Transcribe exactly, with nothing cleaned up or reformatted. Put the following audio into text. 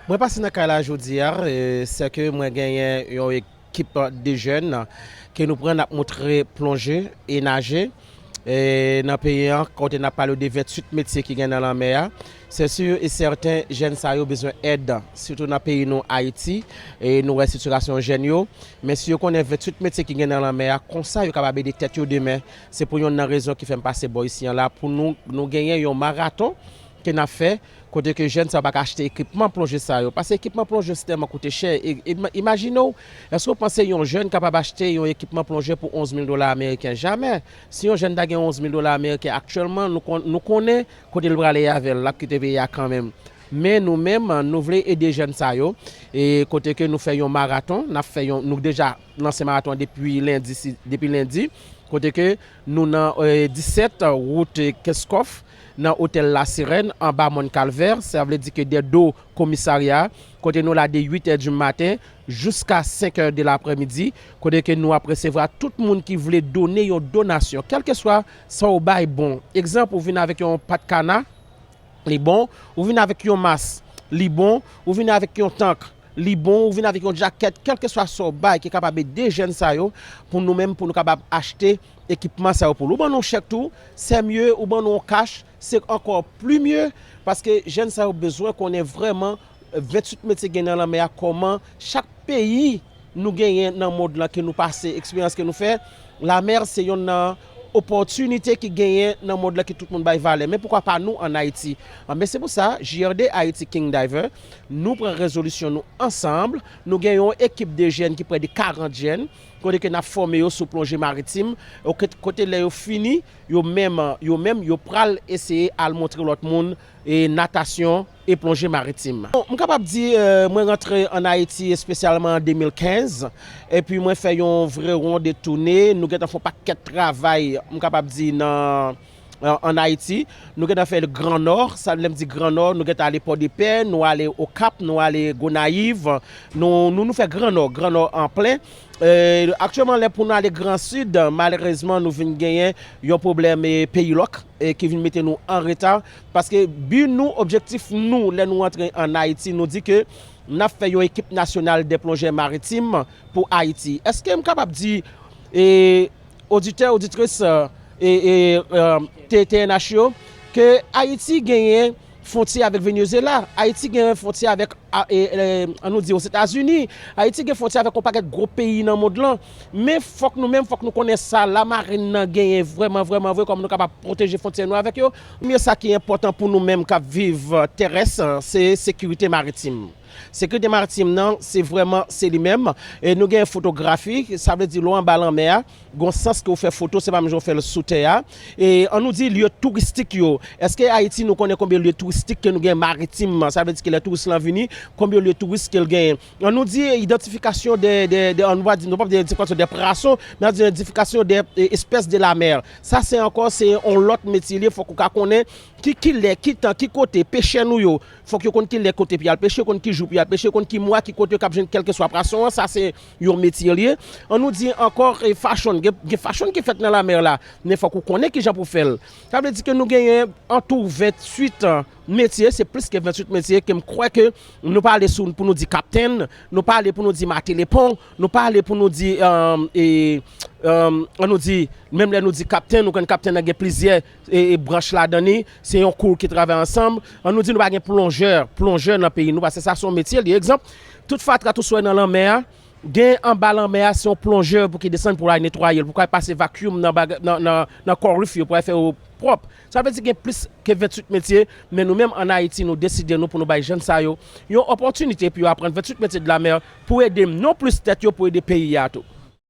Mwen pase nan kay la jodi a, e, sè ke mwen genyen yon ekip de jèn ke nou pran n ap montre plonje e naje, e, nan peyi an, kote n ap pale de venntuit metye ki gen nan lanmè a. Se si e sèten, jèn sa yo bezwen èd, sitou nan peyi nou, Ayiti, e nou wè sitiyasyon jèn yo. Men si yo konnen venntuit metye ki gen nan lanmè a, konsa yo kapab ede tèt yo demen. Se pou yonn nan rezon ki fè m pase bò isi an la, pou nou, nou genyen yon maraton ke n ap fè, kote ke jèn sa yo pa ka achte ekipman plonje sa yo. Paske ekipman plonje yo tèlman koute chè. E, e, imajine w, èske w panse yon jèn kapab achte yon ekipman plonje pou onz mil dola ameriken? Jamè. Si yon jèn ta gen onz mil dola ameriken aktyèlman, nou kon-, nou konnen kote l prale avè l, l ap kite peyi a kanmenm. Men nou menm, nou vle ede jèn sa yo, e kote ke nou fè yon maraton, n ap fè yon, nou deja lanse maraton an depi lendi, si, depi lendi, kote ke nou nan, e, disèt wout Kenskòf, nan otèl La Sirèn, anba Mòn Kalvè, sa vle di ke dèdo komisarya a, kote nou la de uit è di maten jiska senk è de laprèmidi, kote ke nou ap resevwa tout moun ki vle done yon donasyon, kèlkeswa sa w bay bon. Egzanp, ou vin avèk yon pat kana, li bon, ou vin avèk yon mas, li bon, ou vin avèk yon tank, li bon, ou vin avèk yon djakèt, kèlkeswa sa w bay ki kapab ede jèn sa yo, pou nou menm, pou nou kapab achte ekipman sa yo pou l. Ou ban nou chèk tou, c'est mieux, ou ban nou yon kach, se ankò pli mye, paske jèn sa yo bezwen konnen vrèman venntuit metye gen nan lanmè a, kòman chak peyi nou genyen nan mond lan ke nou pase, eksperyans ke nou fè, lanmè se yonn nan opòtinite ki genyen nan mond lan ke tout moun bay valè. Men poukwa pa nou ann Ayiti? Anben, se pou sa, J R D Haiti King Diver, nou pran rezolisyon nou ansanm, nou gen yon ekip de jèn ki prè de karant jèn, kote ke n ap fòme yo sou plonje maritim, kote, kote lè yo fini, yo menm, yo menm, yo pral eseye al montre lòt moun e natasyon e plonje maritim. Bon, m kapab di, e, mwen rantre ann Ayiti espesyalman an de mil kenz, epi mwen fè yon vre won de toune. Nou gentan fè yon pakèt travay, m kapab di, nan, e, ann Ayiti. Nou gentan fè Gran Nò, sa lè m di Gran Nò, nou gentan ale Pòdepè, nou ale Okap, nou ale Gonayiv, nou, nou, nou fè Gran Nò, Gran Nò an plen. E, aktyèlman, lè pou nou ale Gran Sid, malerezman, nou vin genyen yon pwoblèm, e, peyi lòk, e, ki vin mete nou an reta. Paske bi nou, objektif nou, lè nou antre ann Ayiti, nou di ke n ap fè yon ekip nasyonal de plonjè maritim pou Ayiti. Èske m kapab di, e, oditè, oditris, e, e, e, T T N H yo, ke Ayiti genyen fwontyè avèk Venezuela, Ayiti gen fwontyè avèk, a, e, e, ann nou di, Ozetazini, Ayiti gen fwontyè avèk yon pakèt gwo peyi nan mond lan. Men fòk nou menm, fòk nou konnen sa lamarin nan genyen vrèman, vrèman vre, kòman nou kapab pwoteje fwontyè nou avèk yo. Premye sa ki enpòtan pou nou menm k ap viv, e, tèrès, e, se sekirite maritim. Sekirite maritim nan, se vrèman, se li menm. E nou gen fotografi, sa vle di lè w anba lanmè a, gen yon sans ke w fè foto, se pa menm jan w fè l sou tè a. E ann nou di lye touristik yo. Èske Ayiti nou konnen konbyen lye touristik ke nou gen maritim? Sa vle di ke lè touris lan vini, konbyen lye touris ke l genyen? Ann nou di idantifikasyon de, de, de, ann nou va di, nou p ap di idantifikasyon de prason, men ann di idantifikasyon de, e, espès de la mè. Sa se ankò, se yon lòt metye li ye, fòk ou ka konnen ki, ki lè, ki tan, ki kote, pechè nou yo, fòk yo konn ki lè kote pou y al peche, yo konn ki jou pou y al peche, yo konn ki mwa, ki kote yo kab jwenn kèlkeswa pwason an, sa se yon metye li ye. Ann nou di ankò, e, fashion, gen, gen fashion ki fèt nan lamè la, men fòk ou konnen kijan pou fè l. Sa vle di ke nou genyen antou venntuit metye, se plis ke venntuit metye ke m kwè ke nou pa ale sou, pou nou di kaptenn, nou pa ale pou nou di matelepon, nou pa ale pou nou di, e, e, ann nou di, menm lè nou di kaptenn, nou konn kaptenn nan gen plizyè e, e, branch ladan li, se yon kou ki travay ansanm. Ann nou di nou pa gen plonjè, plonjè nan peyi nou, paske sa se yon metye li. Egzanp, tout fatra, tout sa w wè nan lanmè a, gen anba lanmè a, se yon plonjè pou ki desann pou l al netwaye l, pou k al pase vacuum nan baga-, nan, nan, nan kò rif yo, pou al fè yo pwòp. Sa vle di gen plis ke venntuit metye, men nou menm ann Ayiti, nou deside nou pou nou bay jèn sa yo yon opòtinite pou yo aprann venntuit metye de la mè pou ede non plis tèt yo, pou ede peyi a tou.